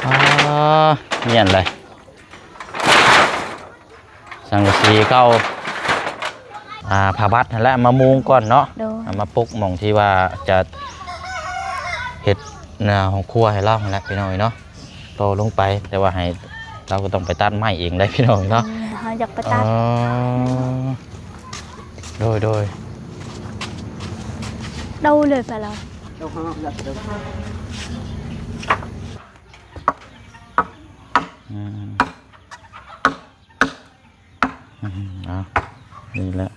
ອ່າ ແມ່ນເລີຍ ສັງກະສີເກົ່າ ອ່າ ຜ້າບັດຫັ້ນແຫຼະ ມາມຸງກ່ອນເນາະ. ໂດຍ ເອົາມາປົກໝ່ອງທີ່ວ່າຈະເຮັດ ອ່າ ຫ້ອງຄົວໃຫ້ລາວຫັ້ນແຫຼະ ພີ່ນ້ອງເອີຍເນາະ. ຕໍ່ລົງໄປ ແຕ່ວ່າໃຫ້ ລາວກໍຕ້ອງໄປຕັດໄມ້ເອງໄດ໋ ພີ່ນ້ອງເນາະ. ເອີ ເຮົາຢາກໄປຕັດ. ອໍ ໂດຍ ໂດຍ ເອົາເລີຍໄປລະ. ອືມ ອືມ ເອົາ ນີ້ແຫຼະ.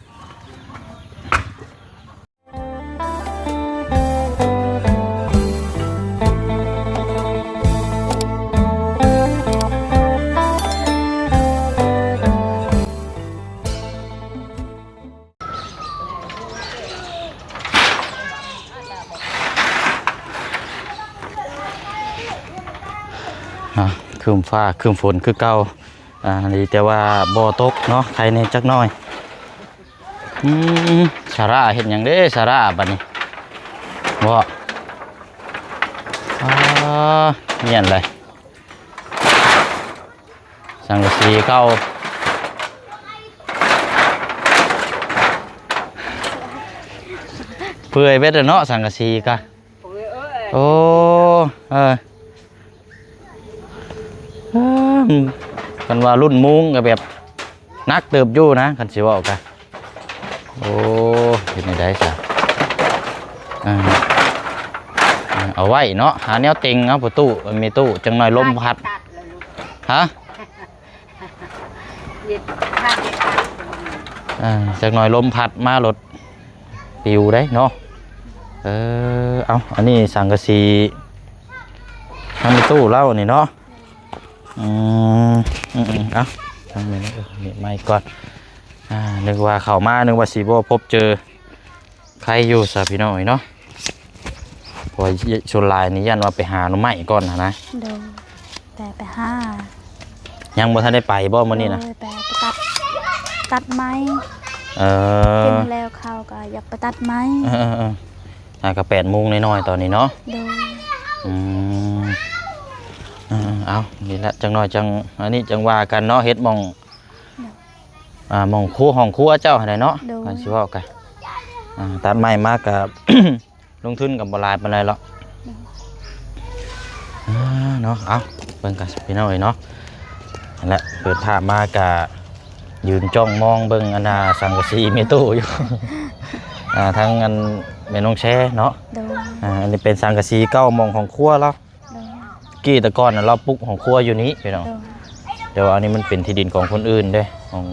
ອ່າ ຄຶ້ມຟ້າຄຶ້ມຝົນຄືເກົ່າ. ອ່າ ດີແຕ່ວ່າບໍ່ຕົກເນາະ ໄຄແດ່ຈັກໜ້ອຍ. ອືມ ຊາຣາເຮັດຫຍັງເດ້ ຊາຣາ ບັດນີ້ ບໍ່ ອ່າ ແມ່ນເລີຍ ສັງກະສີເກົ່າ ເປື່ອຍເບິດແລ້ວເນາະ ສັງກະສີກະ. ໂອ້ ເອີ ເອີ ຄັນວ່າລຸ້ນມຸງກໍແບບໜັກເຕີບຢູ່ນະ ຄັນຊິເວົ້າກະ. ໂອ້ ເຮັດແນວໃດຊະ ເອີ ເອົາໄວ້ເນາະ ຫາແນວເຕັງເອົາປະຕູ ແມ່ຕູ້ ຈັກໜ້ອຍລົມພັດ. ຮະ? ອ່າ ຈັກໜ້ອຍລົມພັດມາລົດປິວໄດ໋ເນາະ. ເອີ ເອົາ ອັນນີ້ສັງກະສີທາງແມ່ຕູ້ລາວນີ້ເນາະ. ອືມ ອືມ ເອົາ ທາງນີ້ ເອີ ນີ້ໄມ້ກ່ອນ. ອ່າ ນຶກວ່າເຂົ້າມາ ນຶກວ່າຊິບໍ່ພົບເຈີ ໄຄຢູ່ຊະພີ່ນ້ອງເອີຍເນາະ ເພາະວ່າສ່ວນຫຼາຍນີ້ຢ້ານວ່າໄປຫາໜໍ່ໄມ້ກ່ອນຫັ້ນນະ. ໂດຍ ແຕ່ໄປຫາ ຍັງບໍ່ທັນໄດ້ໄປບໍ່ມື້ນີ້ນະ? ໂດຍ ແຕ່ໄປຕັດ ຕັດໄມ້. ເອີ ກິນແລ້ວເຂົ້າກໍຢາກໄປຕັດໄມ້. ເອີໆໆ ຫາກໍແປດໂມງນ້ອຍໆ ຕອນນີ້ເນາະ. ໂດຍ ອືມ ເອີໆ ເອົາ ນີ້ແຫຼະ ຈັກໜ້ອຍຈັ່ງ ອັນນີ້ຈັ່ງວ່າກັນເນາະ ເຮັດໝ່ອງ ໂດຍ ອ່າ ໝ່ອງຄົວ ຫ້ອງຄົວເຈົ້າຫັ້ນແຫຼະເນາະ. ໂດຍ ຄັນຊິເວົ້າກະ ອ່າ ຕັດໄມ້ມາກະ ລົງທຶນກໍບໍ່ຫຼາຍປານໃດຫຼອກ. ໂດຍ ອ່າ ເນາະ ເອົາ ເບິ່ງກັນພີ່ນ້ອງເອີຍເນາະ. ຫັ້ນແຫຼະ ເປີດພາບມາກະຢືນຈ້ອງມອງເບິ່ງອັນນ່າ ສັງກະສີແມ່ຕູ້ຢູ່ ອ່າ ທາງອັນແມ່ນ້ອງແຊເນາະ. ໂດຍ ອ່າ ອັນນີ້ເປັນສັງກະສີເກົ່າໝ່ອງຫ້ອງຄົວລາວ. ໂດຍ ກີ້ແຕ່ກ່ອນນະ ລາວປຸກຫ້ອງຄົວຢູ່ນີ້ພີ່ນ້ອງ. ໂດຍ ແຕ່ວ່າອັນນີ້ມັນເປັນທີ່ດິນຂອງຄົນອື່ນເດ້ ຂອງ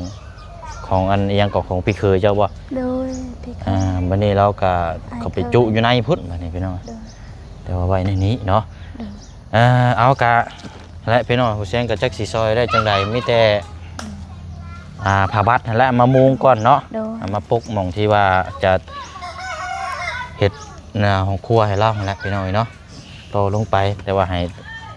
ຂອງອັນ ອີ່ຫຍັງກໍຂອງພີ່ເຂີຍເຈົ້າບໍ່? ໂດຍ ພີ່ເຂີຍ. ອ່າ ບັດນີ້ລາວກໍເຂົ້າໄປຈຸຢູ່ໃນພຸ້ນບັດນີ້ພີ່ນ້ອງ. ໂດຍ ແຕ່ວ່າໄວ້ໃນນີ້ເນາະ. ໂດຍ ເອີ ເອົາກະ ແລະ ພີ່ນ້ອງ ຜູ້ແຊງກໍຈັກຊິຊ່ອຍໄດ້ຈັ່ງໃດ ມີແຕ່ ໂດຍ ອ່າ ຜ້າບັດຫັ້ນແຫຼະ ມາມຸງກ່ອນເນາະ. ໂດຍ ເອົາມາປົກໝ່ອງທີ່ວ່າຈະເຮັດ ອ່າ ຫ້ອງຄົວໃຫ້ລາວຫັ້ນແຫຼະ ພີ່ນ້ອງເອີຍເນາະ. ຕໍ່ລົງໄປ ແຕ່ວ່າໃຫ້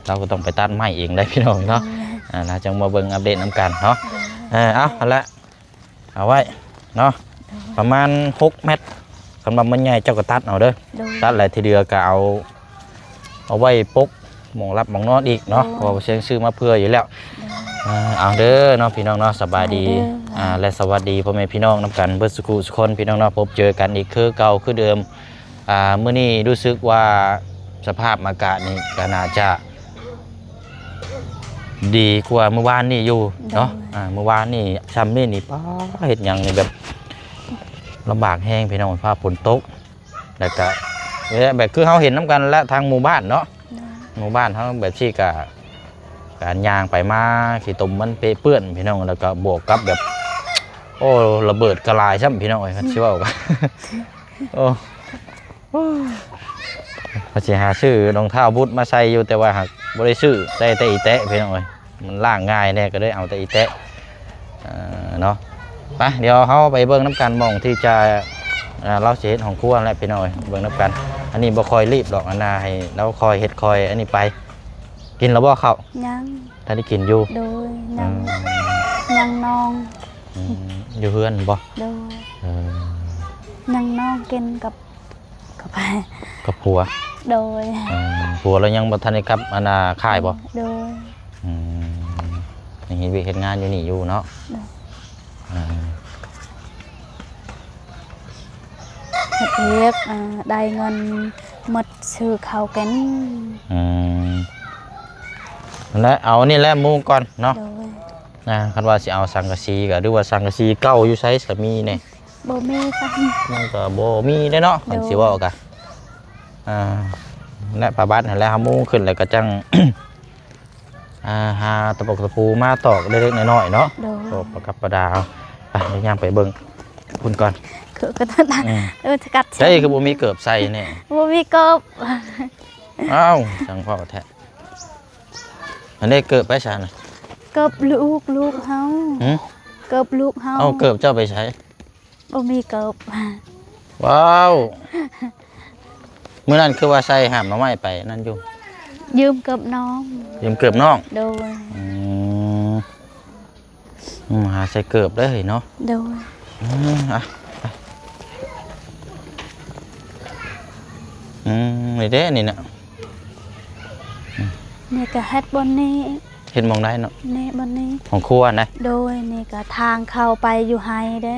ລາວກໍຕ້ອງໄປຕັດໄມ້ເອງໄດ໋ ພີ່ນ້ອງເນາະ. ໂດຍ ອ່າ ລາວຈັ່ງມາເບິ່ງອັບເດດນຳກັນເນາະ. ໂດຍ ເອີ ເອົາ ຫັ້ນແຫຼະ ເອົາໄວ້ເນາະ. ໂດຍ ປະມານຫົກແມັດ ຄັນວ່າມັນໃຫຍ່ເຈົ້າກໍຕັດເອົາເດີ. ໂດຍ ຕັດແລ້ວທີ່ເຫຼືອກໍເອົາ ເອົາໄວ້ປົກໝ່ອງຫຼັບໝ່ອງນອນອີກເນາະ. ໂດຍ ເພາະວ່າບໍ່ແຊງຊື້ມາເພື່ອຢູ່ແລ້ວ. ໂດຍ ເອີ ເອົາເດີເນາະ ພີ່ນ້ອງເນາະ ສະບາຍດີ. ສະບາຍດີ ອ່າ ແລະ ສະຫວັດດີພໍ່ແມ່ພີ່ນ້ອງນຳກັນເບິດສຸຂູສຸຄົນ ພີ່ນ້ອງເນາະ. ພົບເຈີກັນອີກຄືເກົ່າຄືເດີມ. ອ່າ ມື້ນີ້ຮູ້ສຶກວ່າສະພາບອາກາດນີ້ກໍໜ້າຈະດີກວ່າມື້ວານນີ້ຢູ່ເນາະ. ໂດຍ ອ່າ ມື້ວານນີ້ຊ່ຳນີ້ນີ້ ປ້າ ເຮັດຫຍັງນີ້ແບບລຳບາກແຮງພີ່ນ້ອງ ຟ້າຝົນຕົກ ແລ້ວກະ ແບບຄືເຮົາເຫັນນຳກັນແຫຼະ ທາງໝູ່ບ້ານເນາະ. ໂດຍ ໝູ່ບ້ານເຮົາແບບຊີ້ກະ ການຍ່າງໄປມາ ຂີ້ຕົມມັນເປະເປື້ອນພີ່ນ້ອງ ແລ້ວກະບວກກັບແບບ ໂອ້ ລະເບີດກະຫຼາຍຊ້ຳພີ່ນ້ອງເອີຍ ຄັນຊິເວົ້າກະ ໂອ້ ວ່າຊິຫາຊື້ລອງເທົ້າບູດມາໃສ່ຢູ່ ແຕ່ວ່າຫາກບໍ່ໄດ້ຊື້ ໃສ່ແຕ່ອີແຕະພີ່ນ້ອງເອີຍ ມັນລ້າງງ່າຍແດ່ ກໍເລີຍເອົາແຕ່ອີແຕະ ເອີ ເນາະ. ໄປ ດຽວເຮົາໄປເບິ່ງນຳກັນ ໝ່ອງທີ່ຈະ ເອີ ລາວຊິເຮັດຫ້ອງຄົວແຫຼະພີ່ນ້ອງເອີຍ ເບິ່ງນຳກັນ. ອັນນີ້ບໍ່ຄ່ອຍລີບດອກ ອັນນ່າ ໃຫ້ລາວຄ່ອຍເຮັດຄ່ອຍອັນນີ້ໄປ. ກິນແລ້ວບໍ່ເຂົ້າ? ຍັງ ທັນໄດ້ກິນຢູ່. ໂດຍ ຍັງ ອືມ ຍັງນອງ ອືມ ຢູ່ເຮືອນບໍ່? ໂດຍ ເອີ ຍັງນອງກິນກັບ ກັບຜົວ? ໂດຍ. ອືມ ຜົວລາວຍັງບໍ່ທັນໄດ້ກັບ ອັນນ່າ ຄ້າຍບໍ່? ໂດຍ. ອືມ ຍັງເຮັດວຽກເຮັດງານຢູ່ນີ້ຢູ່ເນາະ? ໂດຍ. ອືມ ເຮັດວຽກ ອ່າ ໄດ້ເງິນໝົດຊື້ເຂົ້າກິນ. ອືມ ນັ້ນແຫຼະ ເອົານີ້ແຫຼະມຸງກ່ອນເນາະ. ໂດຍ. ອ່າ ຄັນວ່າຊິເອົາສັງກະສີກໍ ຫຼືວ່າສັງກະສີເກົ່າຢູ່ໃສ ສາມີແດ່? ບໍ່ມີຊ້ຳ. ມັນກໍບໍ່ມີເດ້ເນາະ ໂດຍ. ຄັນຊິເວົ້າກໍ ອ່າ ແລະຜ້າບັດຫັ້ນແຫຼະ ເຮົາມຸງຂຶ້ນແລ້ວກໍຈັ່ງ ອ່າ ຫາຕະປົກຕະປູມາຕອກເລັກໆນ້ອຍໆເນາະ. ໂດຍ. ຕອກປະດັບປະດາ ໄປ ຍ່າງໄປເບິ່ງພຸ້ນກ່ອນ. ຄືກໍ ອືມ ເອີ ຈະກັດ ໃສ່ຄືບໍ່ມີເກີບໃສ່ແດ່? ບໍ່ມີເກີບ. ອ້າວ ຊ່າງເວົ້າແທ້. ອັນນີ້ເກີບໄປໃສນະ? ເກີບລູກ ລູກເຮົາ. ຫື? ເກີບລູກເຮົາ. ເອົາ ເກີບເຈົ້າໄປໃສ? ບໍ່ມີເກີບ. ວ້າວ ມື້ນັ້ນຄືວ່າໃສ່ຫາມໜໍ່ໄມ້ໄປນັ້ນຢູ່? ຢືມເກີບນ້ອງ. ຢືມເກີບນ້ອງ? ໂດຍ. ອືມ ອືມ ຫາໃສ່ເກີບເດີເນາະ. ໂດຍ. ອືມ ອ່ະ ໄປ ອືມ ນີ້ເດ້ນີ້ນະ. ນີ້ກໍເຮັດບ່ອນນີ້. ເຮັດໝ່ອງໃດເນາະ? ນີ້ບ່ອນນີ້ ຫ້ອງຄົວນະ? ໂດຍ. ນີ້ກໍທາງເຂົ້າໄປຢູ່ໄຮ່ເດ້.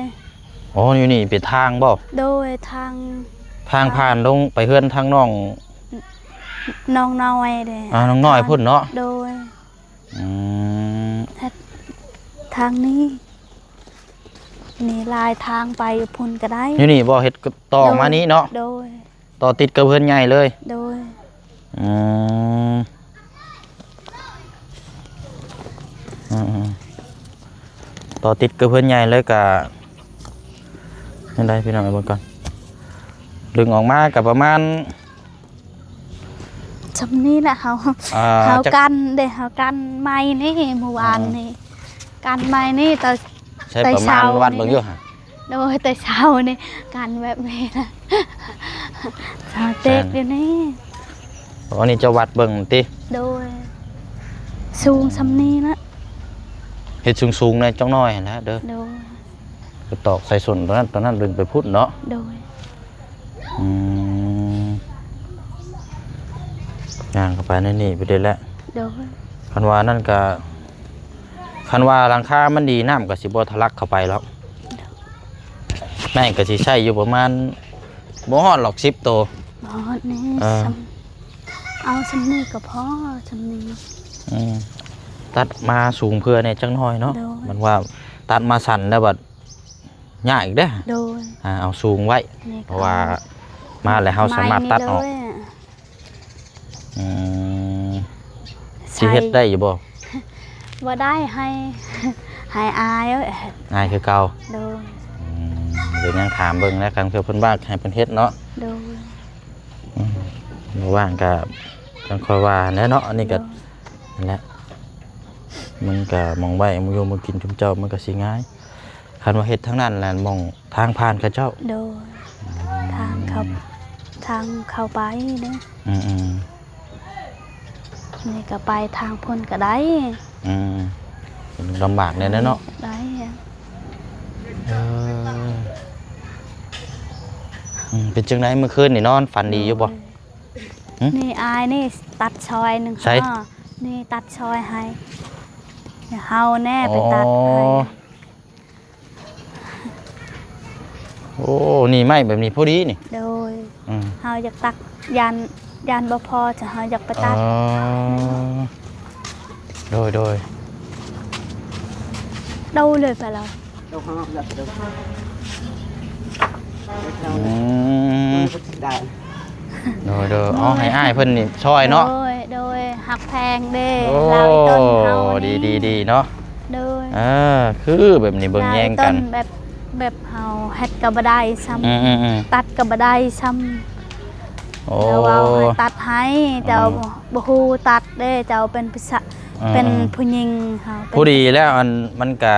ອໍ ຢູ່ນີ້ເປັນທາງບໍ່? ໂດຍ. ທາງ ທາງຜ່ານລົງໄປເຮືອນທາງນ້ອງ ນ້ອງນ້ອຍເດ້. ອ່າ ນ້ອງນ້ອຍພຸ້ນເນາະ? ໂດຍ. ອືມ ເຮັດທາງນີ້ ນີ້ລາຍທາງໄປພຸ້ນກໍໄດ້. ຢູ່ນີ້ບໍ່? ເຮັດຕໍ່ມານີ້ເນາະ? ໂດຍ. ຕໍ່ຕິດກັບເຮືອນໃຫຍ່ເລີຍ? ໂດຍ. ອືມ ອືມ ອືມ ຕໍ່ຕິດກັບເຮືອນໃຫຍ່ເລີຍ ກະຈັ່ງໃດພີ່ນ້ອງ ເບິ່ງກ່ອນ ດຶງອອກມາກະປະມານ ຊ່ຳນີ້ແຫຼະ. ເຮົາ ອ່າ ເຮົາ ຈັກ ກັ້ນເດ້ ເຮົາກັ້ນໄມ້ນີ້ມື້ວານນີ້ ອ່າ ກັ້ນໄມ້ນີ້ ແຕ່ ໃຊ້ປະມານວັດເບິ່ງຢູ່ຫະ? ໂດຍ. ແຕ່ເຊົ້ານີ້ ກັ້ນແບບນີ້ນະ ເສາເຕັກຢູ່ນີ້. ອໍ ອັນນີ້ເຈົ້າວັດເບິ່ງຕິ? ໂດຍ. ສູງຊ່ຳນີ້ນະ ເຮັດສູງໆແດ່ຈັກໜ້ອຍຫັ້ນແຫຼະເດີ. ໂດຍ. ໄປຕອກໃສ່ສົ້ນຕົວນັ້ນ ຕົວນັ້ນດຶງໄປພຸ້ນເນາະ. ໂດຍ. ອືມ ຍ່າງເຂົ້າໄປໃນນີ້ໄປເລີຍແຫຼະ. ໂດຍ. ຄັນວ່ານັ້ນກະ ຄັນວ່າຫຼັງຄາມັນດີ ນ້ຳກໍຊິບໍ່ທະລັກເຂົ້າໄປແລ້ວ. ໂດຍ. ໄມ້ກໍຊິໃຊ້ຢູ່ປະມານ ບໍ່ຮອດຫຼອກສິບໂຕ. ບໍ່ຮອດແນ່. ເອີ ຊ່ຳ ເອົາຊ່ຳນີ້ກໍພໍ ຊ່ຳນີ້. ອືມ ຕັດມາສູງເພື່ອແດ່ຈັກໜ້ອຍເນາະ. ໂດຍ. ມັນວ່າຕັດມາສັ້ນແລ້ວບັດ ຍາກອີກເດ້. ໂດຍ. ອ່າ ເອົາສູງໄວ້ ນີ້ ເພາະວ່າມາແລ້ວເຮົາສາມາດຕັດອອກ. ອືມ ຊິເຮັດໄດ້ຢູ່ບໍ່? ບໍ່ໄດ້ ໃຫ້ ໃຫ້ອ້າຍເອີຍ. ອ້າຍຄືເກົ່າ. ໂດຍ. ອືມ ດຽວຍັງຖາມເບິ່ງແລ້ວກັນ ເພື່ອເພິ່ນວ່າໃຫ້ເພິ່ນເຮັດເນາະ. ໂດຍ. ອືມ ບໍ່ວ່າງກໍຈັ່ງຄ່ອຍວ່າແຫຼະເນາະ. ອັນນີ້ກໍ ໂດຍ ນັ້ນແຫຼະ ມັນກໍໝ່ອງໄວ້ໝ່ອງຢູ່ໝ່ອງກິນຈຸມເຈົ້າ ມັນກໍຊິງ່າຍ. ຄັນວ່າເຮັດທາງນັ້ນແຫຼະ ໝ່ອງທາງຜ່ານເຂົາເຈົ້າ. ໂດຍ. ອືມ ທາງເຂົ້າ ທາງເຂົ້າໄປເດ້. ອືມໆ ນີ້ກໍໄປທາງພຸ້ນກໍໄດ້. ອືມ ລຳບາກແດ່ເນາະ. ໄດ້. ເອີ ອືມ ເປັນຈັ່ງໃດມື້ຄືນນີ້ ນອນຝັນດີຢູ່ບໍ່? ໂດຍ. ຫຶ? ນີ້ອ້າຍນີ້ຕັດຊອຍໜຶ່ງ. ໃສ? ນີ້ຕັດຊອຍໃຫ້ ເຮົາແນ່ໄປຕັດໃຫ້. ອໍ ໂອ້ ນີ້ໄມ້ແບບນີ້ພໍດີນີ້. ໂດຍ. ອືມ ເຮົາຢາກຕັດ ຢ້ານ ຢ້ານບໍ່ພໍ ຈະເຮົາຢາກໄປຕັດ. ອໍ ໂດຍໆ ໂດຍເລີຍໄປແລ້ວ. ອືມ ໂດຍໆ ເອົາໃຫ້ອ້າຍເພິ່ນນີ້ຊ່ອຍເນາະ. ໂດຍ ໂດຍ ຮັກແພງເດ້. ໂອ້ ລາວອີ່ຕົນເຮົານີ້ ດີໆໆເນາະ. ໂດຍ. ເອີ ຄືແບບນີ້ເບິ່ງແຍງກັນ ແບບ ແບບເຮົາເຮັດກໍບໍ່ໄດ້ຊ້ຳ. ອືມໆໆ ຕັດກໍບໍ່ໄດ້ຊ້ຳ. ໂອ້ ລາວເວົ້າໃຫ້ຕັດໃຫ້ ເຈົ້າ ອືມ ບໍ່ຮູ້ຕັດເດ້ ເຈົ້າເປັນຜູ້ຊາຍ ເປັນຜູ້ຍິງ ເຮົາເປັນ ພໍດີແລ້ວ. ອັນ ມັນກະ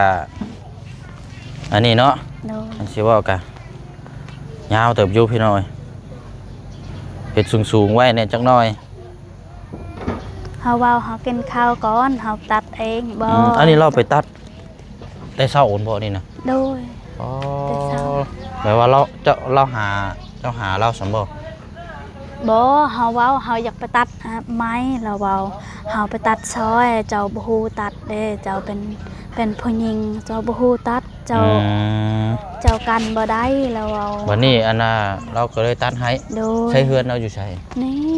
ອັນນີ້ເນາະ. ໂດຍ. ມັນຊິເວົ້າກະຍາວເຕີບຢູ່ພີ່ນ້ອງເອີຍ ເຮັດສູງໆໄວ້ແດ່ຈັກໜ້ອຍ. ເຮົາເວົ້າເຮົາກິນເຂົ້າກ່ອນ ເຮົາຕັດເອງບໍ່? ອືມ ອັນນີ້ລາວໄປຕັດແຕ່ເຊົ້າພຸ້ນບໍ່ນີ້ນະ? ໂດຍ. ອໍ ແຕ່ເຊົ້າ. ແປວ່າລາວ ເຈົ້າ ລາວຫາ ເຈົ້າຫາລາວຊັ້ນບໍ່? ບໍ່ ເຮົາເວົ້າ ເຮົາຢາກໄປຕັດໄມ້ ລາວເວົ້າ ເຮົາໄປຕັດຊອຍ ເຈົ້າບໍ່ຮູ້ຕັດເດ້ ເຈົ້າເປັນ ເປັນຜູ້ຍິງ ເຈົ້າບໍ່ຮູ້ຕັດ ເຈົ້າ ອືມ ເຈົ້າກັນບໍ່ໄດ້ ລາວເວົ້າ. ບັດນີ້ອັນນ່າ ລາວກໍເລີຍຕັດໃຫ້. ໂດຍ. ໃຊ້ເຮືອນລາວຢູ່ໃສ? ນີ້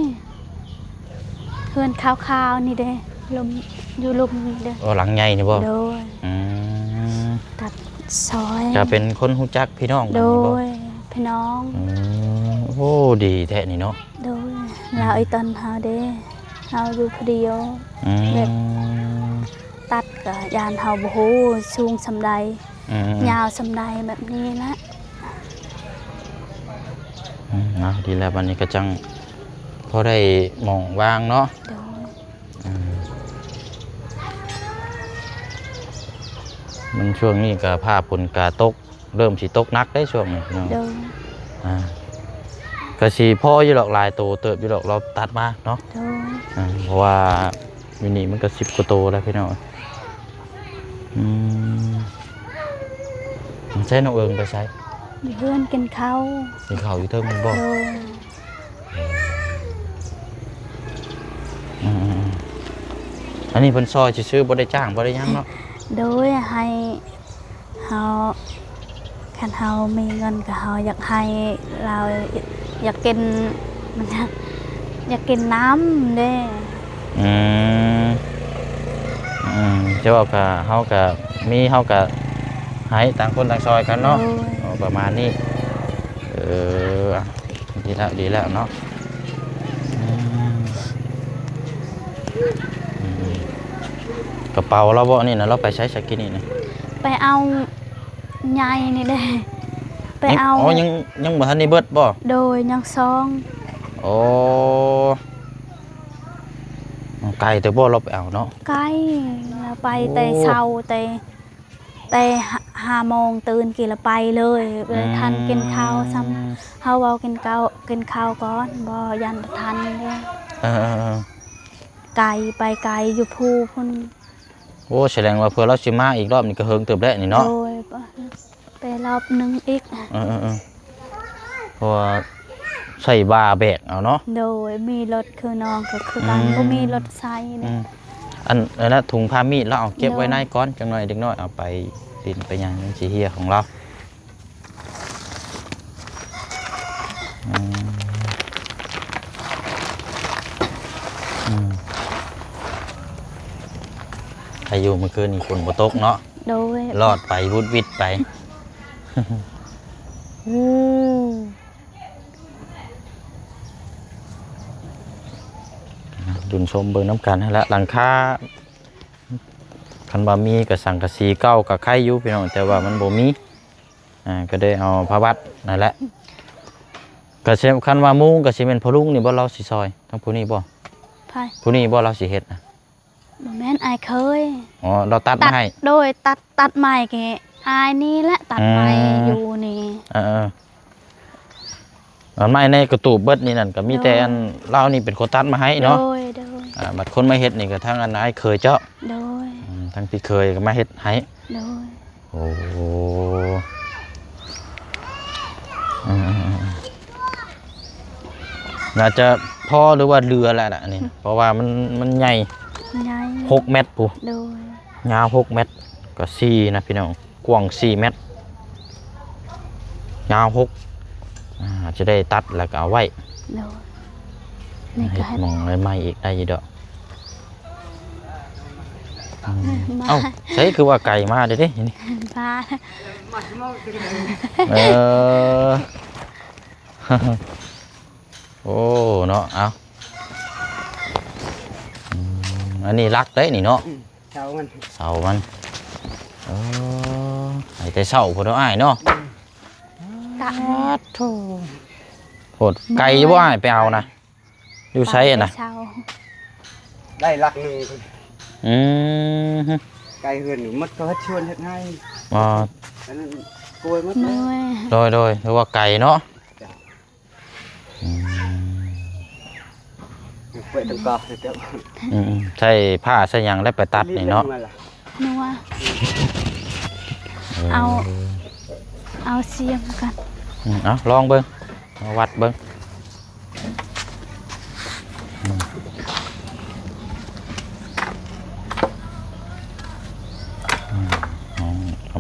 ເຮືອນຂາວໆນີ້ເດ້ ລຸ່ມ ຢູ່ລຸ່ມນີ້ເດ້. ອໍ ຫຼັງໃຫຍ່ນີ້ບໍ່? ໂດຍ. ອືມ ຕັດຊອຍ ຈະເປັນຄົນຮູ້ຈັກພີ່ນ້ອງກັນນີ້ບໍ່? ໂດຍ ພີ່ນ້ອງ. ອືມ ໂອ້ ດີແທ້ນີ້ເນາະ. ໂດຍ. ອືມ ລາວອີ່ຕົນເຮົາເດ້ ເຮົາຢູ່ຜູ້ດຽວ. ອືມ ແບບຕັດກໍຢ້ານເຮົາບໍ່ຮູ້ສູງສ່ຳໃດ ອືມ ຍາວສ່ຳໃດ ແບບນີ້ລະ. ອືມ ເນາະ ດີແລ້ວ ບັດນີ້ກໍຈັ່ງພໍໄດ້ໝ່ອງວາງເນາະ. ໂດຍ. ອືມ ມັນຊ່ວງນີ້ກໍຟ້າຝົນກະຕົກ ເລີ່ມຊິຕົກໜັກເດ້ຊ່ວງນີ້ເນາະ. ໂດຍ. ອ່າ ກະຊິພໍຢູ່ດອກ ຫຼາຍໂຕເຕີບຢູ່ດອກ ລາວຕັດມາເນາະ. ໂດຍ. ອ່າ ເພາະວ່າຢູ່ນີ້ມັນກະສິບກວ່າໂຕແລ້ວພີ່ນ້ອງ. ອືມ ໃຊ້ນ້ອງເອີງໄປໃສ? ຢູ່ເຮືອນກິນເຂົ້າ. ກິນເຂົ້າຢູ່ເທິງພຸ້ນບໍ່? ໂດຍ. ອືມ ອັນນີ້ເພິ່ນຊ່ອຍຊື່ໆ ບໍ່ໄດ້ຈ້າງ ບໍ່ໄດ້ຫຍັງເນາະ. ໂດຍ ໃຫ້ເຮົາ ຄັນເຮົາມີເງິນກໍເຮົາຢາກໃຫ້ລາວ ຢາກກິນ ມັນ ຢາກກິນນ້ຳເດ້. ອືມ ອືມ ຈະເວົ້າກະ ເຮົາກະມີ ເຮົາກະໃຫ້ ຕ່າງຄົນຕ່າງຊ່ອຍກັນເນາະ. ໂດຍ. ເອົາປະມານນີ້. ເອີ ອ່ະ ດີແລ້ວ ດີແລ້ວເນາະ. ອືມ ອືມ ກະເປົາລາວບໍ່ນີ້ນະ? ລາວໄປໃສຊະກີ້ນີ້ນະ? ໄປເອົາໃຫຍ່ນີ້ເດ້ ໄປເອົາ. ອໍ ຍັງ ຍັງບໍ່ທັນໄດ້ເບິດບໍ່? ໂດຍ ຍັງສອງ. ໂອ້ ໄກເຕີບບໍ່ລາວໄປເອົາເນາະ? ໄກ ລາວໄປແຕ່ເຊົ້າ ແຕ່ ແຕ່ຫ້າໂມງຕື່ນກີ້ລະໄປເລີຍ ບໍ່ໄດ້ທັນກິນເຂົ້າຊ້ຳ. ເຮົາເວົ້າກິນເຂົ້າ ກິນເຂົ້າກ່ອນ ບໍ່ ຢ້ານບໍ່ທັນເດ້. ເອີ ເອີ ເອີ ໄກ ໄປໄກຢູ່ພູພຸ້ນ. ໂອ້ ສະແດງວ່າເພື່ອລາວຊິມາອີກລອບນີ້ກໍເຫິງເຕີບແລ້ວນີ້ເນາະ. ໂດຍ. ໄປລອບໜຶ່ງອີກ. ເອີ ເອີ ເອີ ເພາະວ່າໃຊ້ບ່າແບກເອົາເນາະ. ໂດຍ. ມີລົດຄືນ້ອງກໍຄືກັນ. ອືມ ບໍ່ມີລົດໃຊ້ເດ້. ອືມ ອັນ ອັນນັ້ນ ຖົງຜ້າມີດລາວເອົາເກັບໄວ້ໃນກ່ອນ. ໂດຍ. ຈັກໜ້ອຍເດັກນ້ອຍເອົາໄປຫຼິ້ນໄປຫຍັງ ມັນຊິເຮ່ຍຂອງລາວ. ອືມ ອືມ ໃຜຢູ່ມື້ຄືນນີ້ຝົນບໍ່ຕົກເນາະ. ໂດຍ. ລອດໄປວຸດວິດໄປ. ດຸນຊົມເບິ່ງນຳກັນຫັ້ນລະ ຫຼັງຄາ ຄັນວ່າມີກໍສັງກະສີເກົ່າກໍໄຄຢູ່ພີ່ນ້ອງ ແຕ່ວ່າມັນບໍ່ມີ ອ່າ ກໍໄດ້ເອົາຜ້າວັດນັ້ນແຫຼະ. ກໍຊິ ຄັນວ່າມຸງກໍຊິແມ່ນພໍ່ລຸງນີ້ບໍ່ ລາວຊິຊ່ອຍ ທາງຜູ້ນີ້ບໍ່? ໃຜ? ຜູ້ນີ້ບໍ່ ລາວຊິເຮັດນະ? ບໍ່ແມ່ນ ອ້າຍເຂີຍ. ອໍ ລາວຕັດມາໃຫ້. ໂດຍ ຕັດ ຕັດໄມ້ແກ່ອ້າຍນີ້ແຫຼະ ຕັດໄມ້ ອືມ ຢູ່ນີ້. ເອີ ເອີ ໄມ້ໃນກະຕູບເບິດນີ້ນັ້ນ ກໍມີແຕ່ ໂດຍ ອັນລາວນີ້ເປັນຄົນຕັດມາໃຫ້ເນາະ. ໂດຍ ໂດຍ. ອ່າ ບັດຄົນມາເຮັດນີ້ກໍທັງອັນອ້າຍເຂີຍເຈົ້າ. ໂດຍ. ອືມ ທັງພີ່ເຂີຍກໍມາເຮັດໃຫ້. ໂດຍ. ໂອ້ ອືມ ອືມ ອືມ ໜ້າຈະພໍ ຫຼືວ່າເຫຼືອແລ້ວລະອັນນີ້ ອືມ ເພາະວ່າມັນ ມັນໃຫຍ່ ໃຫຍ່ ຫົກແມັດພຸ້ນ. ໂດຍ. ຍາວຫົກແມັດ ກໍສີ່ນະພີ່ນ້ອງ ກວ້າງສີ່ແມັດ ຍາວຫົກ ອ່າ ຈະໄດ້ຕັດແລ້ວກໍເອົາໄວ້. ໂດຍ. ນີ້ກໍເຮັດ ເຮັດໝ່ອງໃໝ່ໆອີກໄດ້ຢູ່ດອກ. ອືມ ມາ ເອົ້າ ໃສຄືວ່າໄກມາເດ້ ມາ ເອີ ໂອ້ ເນາະ ເອົາ ອືມ ອັນນີ້ຫຼັກເດ້ນີ້ເນາະ. ອືມ ເສົາມັນ ເສົາມັນ ເອີ ໃຫ້ແຕ່ເຊົ້າພຸ້ນເນາະອ້າຍເນາະ. ອືມ ປາດໂທ້ ໂພດ ໄກຢູ່ບໍ່ອ້າຍໄປເອົານະ? ຢູ່ໃສນະ? ໄດ້ຫຼັກໜຶ່ງພຸ້ນ. ອືມ ໄກເຮືອນໝົດ ກໍເຮັດສວນເຮັດໄຮ່. ອໍ ອັນນັ້ນກວຍໝົດ. ໂດຍ ໂດຍ ຖືວ່າໄກເນາະ. ອືມ ອືມ ໃຊ້ຜ້າໃຊ້ຫຍັງແລ້ວໄປຕັດນີ້ເນາະ. ນົວ ເອີ ເອົາ ເອົາສຽມກັນ. ອືມ ເອົາລອງເບິ່ງ ເອົາວັດເບິ່ງ.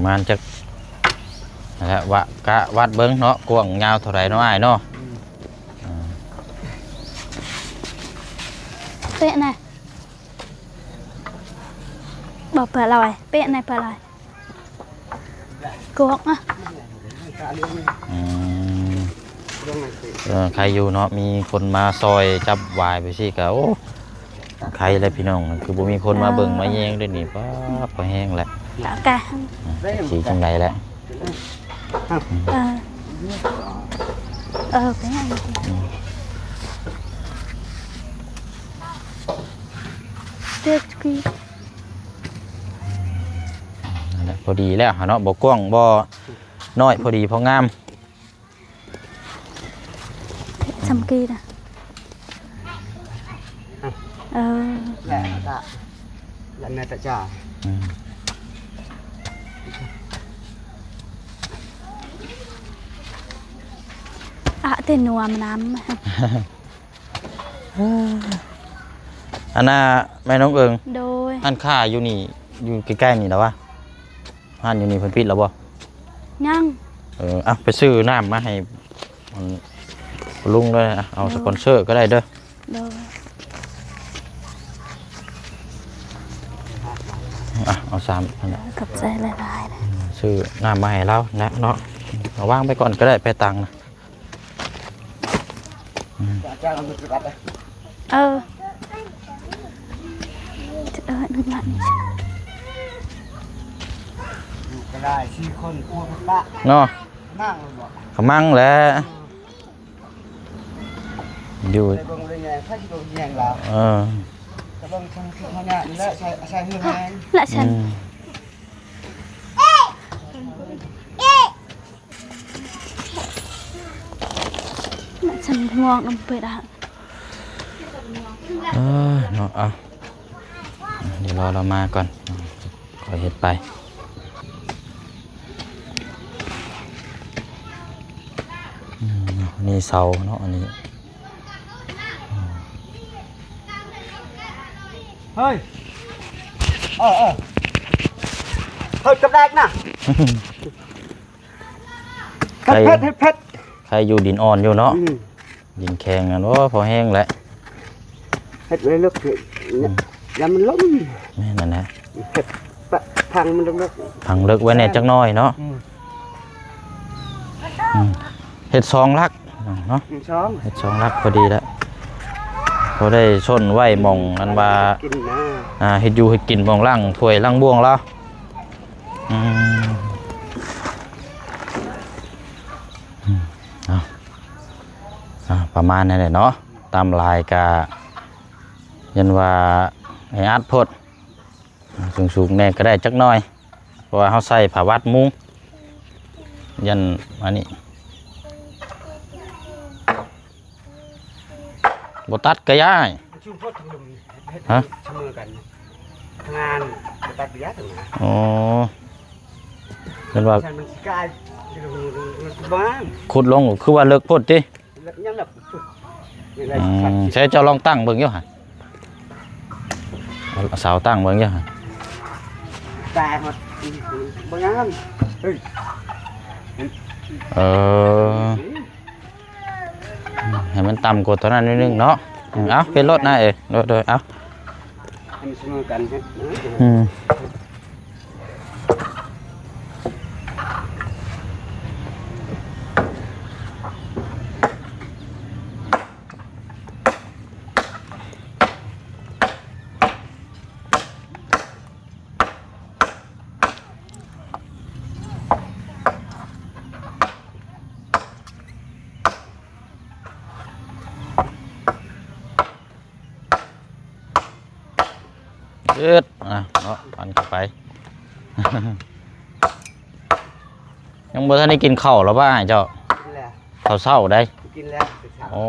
ປະມານຈັກ ນັ້ນແຫຼະ ວະ ກະວັດເບິ່ງເນາະ ກວ້າງຍາວເທົ່າໃດເນາະອ້າຍເນາະ. ອືມ ອ່າ ເປະນະ ບໍ່ປະລອຍ ເປະນະປະລອຍ ກວກນະ. ອືມ ເອີ ໃຄຢູ່ເນາະ ມີຄົນມາຊ່ອຍຈັບຫວາຍໄປຊີ້ກະ ໂອ້ ໃຄແລ້ວພີ່ນ້ອງ ຄືບໍ່ມີຄົນມາເບິ່ງມາແຍງເດ້ນີ້ ປ້າ ພໍແຮງແຫຼະ ກະ ອ່າ ຊິຈັ່ງໃດແຫຼະ. ເອີ ເອີ ໄປຫາ ອືມ ເດັກກີ ນັ້ນແຫຼະ ພໍດີແລ້ວຫັ້ນເນາະ ບໍ່ກວ້າງບໍ່ນ້ອຍ ພໍດີພໍງາມ. ສຳກີນະ ເອີ ແລະ ແລະ ແມ່ຕາຈາ ອືມ ອະ ເຕັນນົວມານຳ. ອັນນ່າ ແມ່ນ້ອງເອີງ ໂດຍ ຮ້ານຄ້າຢູ່ນີ້ ຢູ່ໃກ້ໆນີ້ລະວະ? ຮ້ານຢູ່ນີ້ເພິ່ນປິດແລ້ວບໍ່? ຍັງ. ເອີ ເອົາ ໄປຊື້ນ້ຳມາໃຫ້ ອັນ ລຸງເດີ ເອົາ ໂດຍ ສະປອນເຊີກໍໄດ້ເດີ. ໂດຍ. ອ່ະ ເອົາສາມອັນນັ້ນ ຂອບໃຈຫຼາຍໆ ຊື້ນ້ຳມາໃຫ້ລາວແຫຼະເນາະ ເອົາວາງໄປກ່ອນກໍໄດ້ ໄປຕັງນະ. ອືມ ເອີ ເອີ ໜຶ່ງລະ ຢູ່ກໍໄດ້ສີ່ຄົນ ກະປະເນາະ ກະມັງແຫຼະ ຢູ່ ເອີ ກະເບິ່ງທາງທີ່ເຮົາຍາກນີ້ແຫຼະ ໃສ່ ໃສ່ເຮືອນແຮງ ລະຊັ້ນ ອືມ ຊັ້ນ ງ່ວງນຳເປີດອາຫານ ເອີ ເນາະ ເອົາ ດຽວລໍລາວມາກ່ອນ ຄ່ອຍເຮັດໄປ. ອືມ ອັນນີ້ເສົາເນາະ ອັນນີ້ ເຮີ້ຍ ເອີ ເອີ ເຮີ້ຍ ກັບແດກນະ ໃຄ ເຮັດເຜັດ ເຮັດເຜັດ ໃຄຢູ່ດິນອ່ອນຢູ່ເນາະ ອືມ ດິນແຂງນັ້ນ ໂອ້ ພໍແຮງແຫຼະ ເຮັດໄວ້ເລິກ ອືມ ຢ້ານມັນລົ້ມ ແມ່ນນັ້ນແຫຼະ ເຮັດ ຝັງມັນເລິກໆ ຝັງເລິກໄວ້ແດ່ຈັກໜ້ອຍເນາະ ອືມ ອືມ ເຮັດສອງຫຼັກເນາະ ອືມ ສອງ ເຮັດສອງຫຼັກພໍດີແລ້ວ ພໍໄດ້ຊົນໄວ້ໝ່ອງອັນວ່າ ກິນນະ ອ່າ ເຮັດຢູ່ເຮັດກິນ ໝ່ອງລ້າງຖ້ວຍລ້າງບ່ວງລາວ ອືມ ອືມ ເອົາ ອ່າ ປະມານນັ້ນແຫຼະເນາະ ຕາມລາຍກະ ຢ້ານວ່າແອອັດໂພດ ສູງໆແດ່ກໍໄດ້ຈັກໜ້ອຍ ເພາະວ່າເຮົາໃສ່ຜ້າວັດມຸງ ຢ້ານອັນນີ້ ບໍ່ຕັດກະຢ້າຍ ມັນສູງໂພດທາງລຸ່ມ ເຮັດ ຮະ ສະເໝີກັນ ທາງງານບໍ່ຕັດກະຢ້າຍ ອໍ ເພິ່ນວ່າ ຊັ້ນມັນຊິກາຍ ບໍ່ງາມ ຂຸດລົງຄືວ່າເລິກໂພດຕິ ເລິກຍັງແບບ ອືມ ໃຊ້ເຈົ້າລອງຕັ້ງເບິ່ງຢູ່ຫະ ເອົາເສົາຕັ້ງເບິ່ງຢູ່ຫະ ແຕ່ມັນບໍ່ງາມ ເອີ ໃຫ້ມັນຕ່ຳກວ່າຕົວນັ້ນໜ້ອຍໜຶ່ງເນາະ ອືມ ເອົາ ເຮັດໂລດນະ ເອີ ໂດຍໆ ເອົາ ໃຫ້ມັນສະເໝີກັນ ອືມ. ເອີດ ອ່ະ ເນາະ ປັນເຂົ້າໄປ ຍັງບໍ່ທັນໄດ້ກິນເຂົ້າລະບໍ່ອ້າຍເຈົ້າ? ກິນແລ້ວ ເຂົ້າເຊົ້າໃດ໋ ກິນແລ້ວແຕ່ເຊົ້າ ໂອ້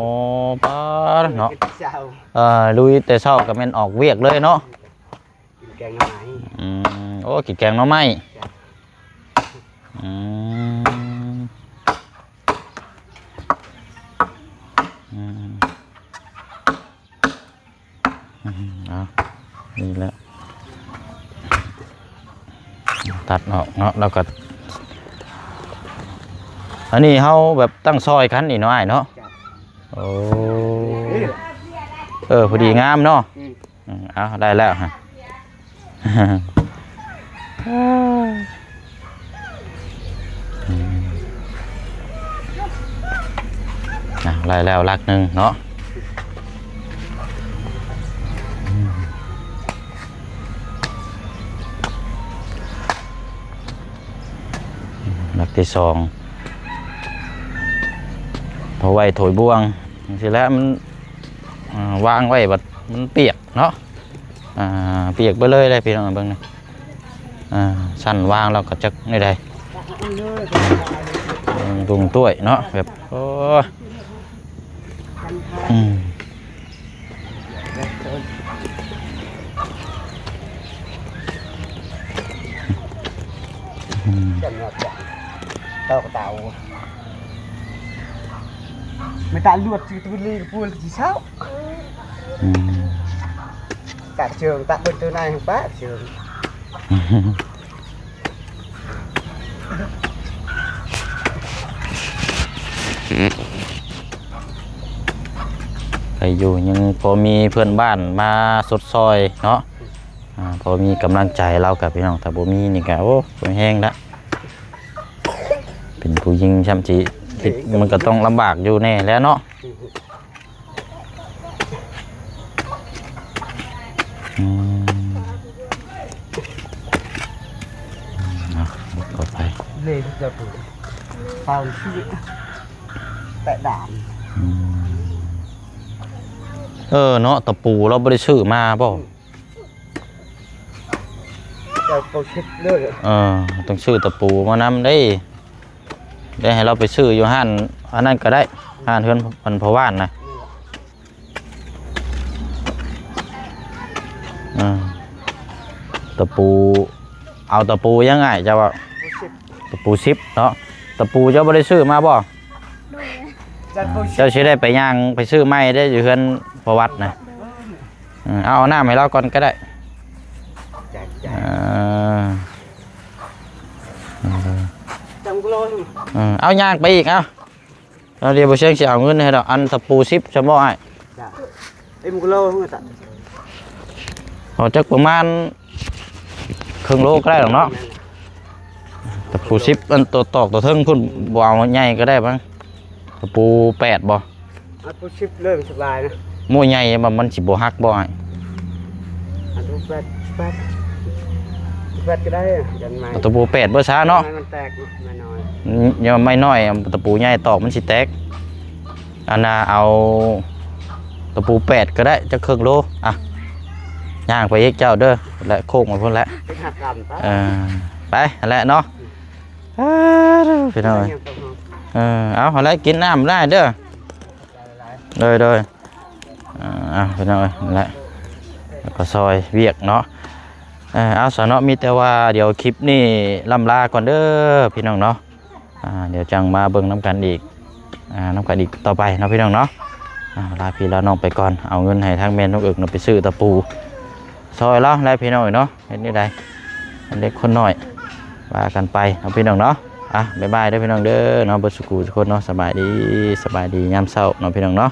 ປາດເນາະ ກິນແຕ່ເຊົ້າ ເອີ ລຸຍແຕ່ເຊົ້າກໍແມ່ນອອກວຽກເລີຍເນາະ ກິນແກງໜໍ່ໄມ້ ອືມ ໂອ້ ກິນແກງໜໍ່ໄມ້ ອືມ ອືມ ອືມ ເອົາ ນີ້ແຫຼະ ຕັດອອກເນາະ ແລ້ວກໍ ອັນນີ້ເຮົາແບບຕັ້ງຊອຍກັນນີ້ເນາະ ອ້າຍເນາະ. ໂອ້ ເອີ ພໍດີງາມເນາະ. ອືມ ອືມ ເອົາ ໄດ້ແລ້ວຮະ ອືມ ອ່ະ ໄດ້ແລ້ວຫຼັກໜຶ່ງເນາະ. ຫຼັກທີສອງ ເອົາໄວ້ຖ້ວຍບ່ວງຈັ່ງຊີ້ແຫຼະ ມັນ ອ່າ ວາງໄວ້ບັດມັນປຽກເນາະ. ອ່າ ປຽກໄປເລີຍເດ້ພີ່ນ້ອງ ເບິ່ງນີ້. ອ່າ ຊັ້ນວາງແລ້ວກໍຈັກແນວໃດ ເບິ່ງຕຸງຕ້ວຍເນາະ ແບບ ໂອ້ ອືມ ອືມ ເຈົ້າໜ້າຈັກ ເຕົາກະເຕົາ ໄມ່ຕາລວດຊິກະຕຸນລີກະປູນຊິເຊົາ. ອືມ ຕາກເຈີງ ຕາກເບິ່ງເຕີນາຍຫັ້ນປະເຈີງ. ໄກຢູ່ ຍັງພໍມີເພື່ອນບ້ານມາຊົດຊ່ອຍເນາະ. ອ່າ ພໍມີກຳລັງໃຈລາວກະພີ່ນ້ອງ ຖ້າບໍ່ມີນີ້ກະ ໂອ້ ບໍ່ແຮງລະ ເປັນຜູ້ຍິງຊ້ຳຊິ ມັນກະຕ້ອງລຳບາກຢູ່ແນ່ແຫຼະເນາະ. ອືມ ເອົາ ເຂົ້າໄປ ເລຍຈະປູ ເປົາຊື່ ແຕະດານ. ອືມ ເອີເນາະ ຕະປູລາວບໍ່ໄດ້ຊື້ມາບໍ່? ເຈົ້າເປົາຊິບເລີຍ. ເອີ ຕ້ອງຊື້ຕະປູມານຳເດ້. ໄດ້ໃຫ້ລາວໄປຊື້ຢູ່ຮ້ານອັນນັ້ນກໍໄດ້ ຮ້ານເຮືອນອັນພໍ່ຫວ່ານນະ. ເອີ ຕະປູ ເອົາຕະປູຫຍັງອ້າຍ ເຈົ້າວ່າ? ຕະປູສິບເນາະ. ຕະປູເຈົ້າບໍ່ໄດ້ຊື້ມາບໍ່? ໂດຍ ເຈົ້າຊິໄດ້ໄປຍ່າງໄປຊື້ໃໝ່ເດ້ ຢູ່ເຮືອນພໍ່ຫວັດນະ. ເອີ ເອົານ້ຳໃຫ້ລາວກ່ອນກໍໄດ້. ເອີ ເອີ ເອົາຍ່າງໄປອີກ ເອົາ. ເອົາ ດຽວບໍ່ຊຽງຊິເອົາເງິນໃຫ້ດອກ. ອັນຕະປູສິບຊັ້ນບໍ່ອ້າຍ? ເອັມໂກໂລ ເອົາຈັກປະມານເຄິ່ງໂລກໍໄດ້ດອກເນາະ. ຕະປູສິບ ອັນໂຕຕອກໂຕເທິງພຸ້ນ ບໍ່ເອົາໃຫຍ່ກໍໄດ້ມັ້ງ. ຕະປູແປດບໍ່? ເອົາຕະປູສິບເລີຍ ມັນສະບາຍນະ. ໂມ້ໃຫຍ່ມັນ ມັນຊິບໍ່ຫັກບໍ່ອ້າຍ? ເອົາຕະປູແປດ ແປດ ແປດກໍໄດ້ ຍັງໄງ ເອົາຕະປູແປດເບິ່ງຊະເນາະ. ໄມ້ມັນແຕກເນາະ ໄມ້ນ້ອຍ ອືມ ຢ່າໄມ້ນ້ອຍ ເອົາຕະປູໃຫຍ່ຕອກມັນຊິແຕກ. ອັນນ່າ ເອົາຕະປູແປດກໍໄດ້ ຈັກເຄິ່ງໂລ. ອ່ະ ຍ່າງໄປອີກເຈົ້າເດີ ແລະໂຄ້ງມາພຸ້ນແຫຼະ. ເອີ ໄປຫັ້ນແຫຼະເນາະ. ເອີ ພີ່ນ້ອງເອີຍ ເອີ ເອົາຫັ້ນແຫຼະ ກິນນ້ຳໄດ້ເດີ. ໂດຍ ໂດຍ ອ່າ ພີ່ນ້ອງເອີຍ ນັ້ນແຫຼະ ແລ້ວກໍຊ່ອຍວຽກເນາະ. ເອີ ເອົາຊະເນາະ ມີແຕ່ວ່າດຽວຄລິບນີ້ລ່ຳລາກ່ອນເດີພີ່ນ້ອງເນາະ. ອ່າ ດຽວຈັ່ງມາເບິ່ງນຳກັນອີກ ອ່າ ນຳກັນອີກຕໍ່ໄປເນາະພີ່ນ້ອງເນາະ. ອ່າ ລາພີ່ລານ້ອງໄປກ່ອນ ເອົາເງິນໃຫ້ທາງແມ່ນ້ອງເອິກເນາະ ໄປຊື້ຕະປູຊ່ອຍລາວແຫຼະພີ່ນ້ອງເອີຍເນາະ. ເຮັດແນວໃດ ເດັກຄົນນ້ອຍ ວ່າກັນໄປເນາະພີ່ນ້ອງເນາະ. ອ່ະ ບາຍບາຍເດີພີ່ນ້ອງເດີເນາະ ເບິດສູ່ຜູ້ສູ່ຄົນເນາະ. ສະບາຍດີ ສະບາຍດີຍາມເຊົ້າເນາະພີ່ນ້ອງເນາະ.